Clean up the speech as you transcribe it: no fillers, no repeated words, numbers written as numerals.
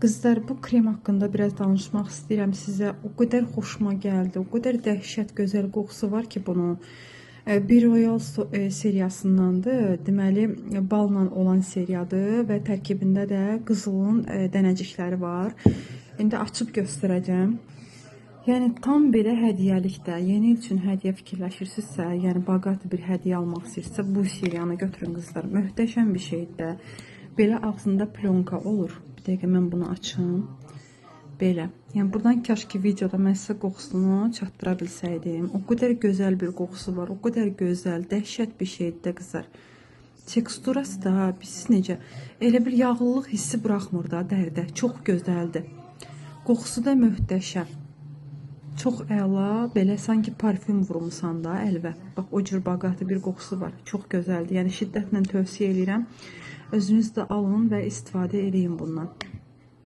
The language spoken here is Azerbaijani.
Qızlar, bu krem haqqında biraz danışmaq istəyirəm sizə. O qədər xoşuma gəldi, o qədər dəhşət gözəl qoxusu var ki bunun. Bir Royal seriyasındandır. Deməli, balla olan seriyadır və tərkibində də qızılın dənəcikləri var. İndi açıb göstərəcəm. Yəni tam belə hədiyyəlikdə, yeni il üçün hədiyyə fikirləşirsinizsə, yəni baqatı bir hədiyyə almaq istəyirsinizsə, bu seriyanı götürün qızlar. Möhtəşəm bir şeydir də. Belə ağzında plonka olur. Bir dəqiqə mən bunu açım. Belə. Yəni buradan kaş ki videoda mən sizə qoxusunu çatdıra bilsəydim. O qədər gözəl bir qoxusu var. O qədər gözəl, dəhşət bir şeydir də qızlar. Teksturası da bilirsiniz necə? Elə bir yağlılıq hissi buraxmır da dəridə. Çox gözəldir. Qoxusu da möhtəşəm. Çox əla, belə sanki parfüm vurmusan da əlvə. Bax o cür baqatı bir qoxusu var. Çox gözəldir. Yəni şiddətlə tövsiyə eləyirəm. Özünüz də alın və istifadə eləyin bundan.